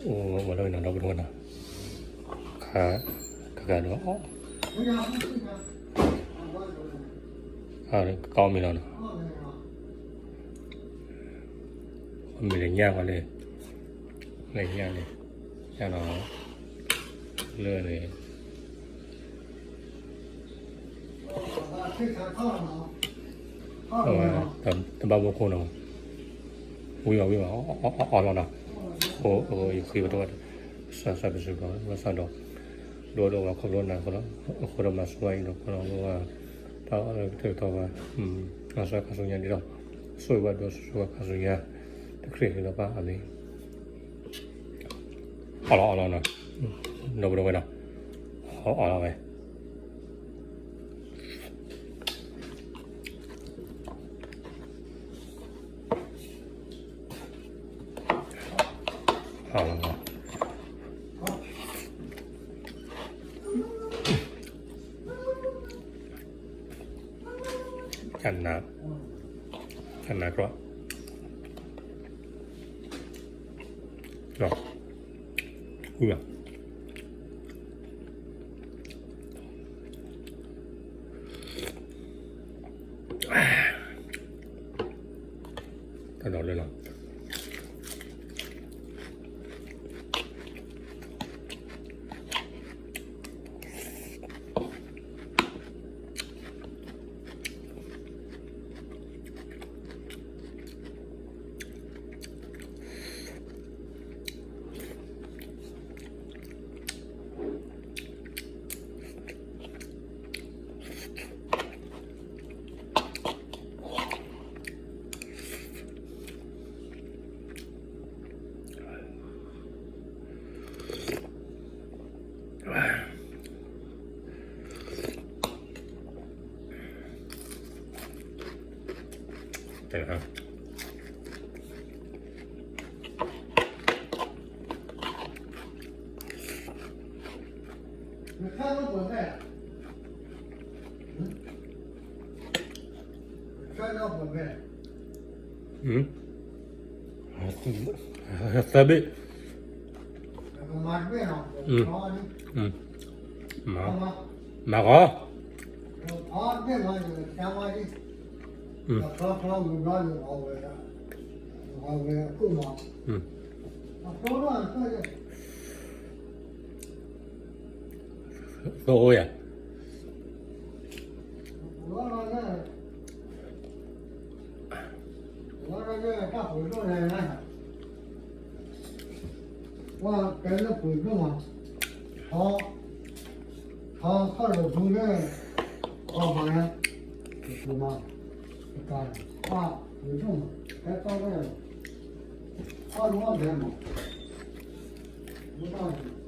အိၣ်ဝဲလၢနီၤ ဒီပုၢ်ဝဲၢ်နီၤ, ခါ, ခါခါဒီး အီၣ်, အီၣ်မ့ၤလီၤနီၤ, မ့ၢ်လၢညၣ်ဝဲလၢ, လၢညၣ်န့ၣ်, ညၣ်နီၤ, လၢန့ၣ် တဘၣ်ဘိခိၣ်နီၤ, ဝံၤဘၣ်ဝံၤဘၣ်, အီၣ်လီၤနီၤ, ယဃ့ဝဲတဝဲ, စၢ်စၢ်ပစူၤဘၣ် ဘၣ်ဆၣ်ဒီး, ဒိၣ်ဒိၣ်ဝဲခီဖျိနၤအဃိလီၤ, အဃိဒီးမၤစၢၤဘၣ်အံၤဒီး ခီလီၤဝဲ, တၢ်အီၣ်လၢကတၢၢ်ကတီၤဘၣ်, မၤစၢၤခါဆူညါဒ်ဒီး, ဆိၣ်ဂ့ၤဘၣ်ဒီးဆိၣ်ဂ့ၤခါဆူညါ, တခရံာ်အမံၤလီၤပၢ် အၤမ့ၣ်. အီၣ်လီၤအီၣ်လီၤနီၤ, ဒီပုၢ်ဝဲၢ်နီၤ, အီၣ်လီၤဝဲ, အီၣ်လီၤ, ကနၣ်, ကနၣ်ကြီ, အူ, တၢ်ဒီးလၢလီၤ. သၢဘ့ၣ်, မၤဂီၤ, သိယၤ, ဝဲကဲလၢပှ့ၤဒိၣ်မး, ထီ, ထီခီၣ်လၢပူၤလၢ, အီၣ်မး, ပှ့ၤမး, ပှ့ၤဒိၣ်မး, ဟဲထီၣ်ဝဲ, ထီၣ်လၢအီၣ်ဒဲးမး, မ့ၢ်တၢ်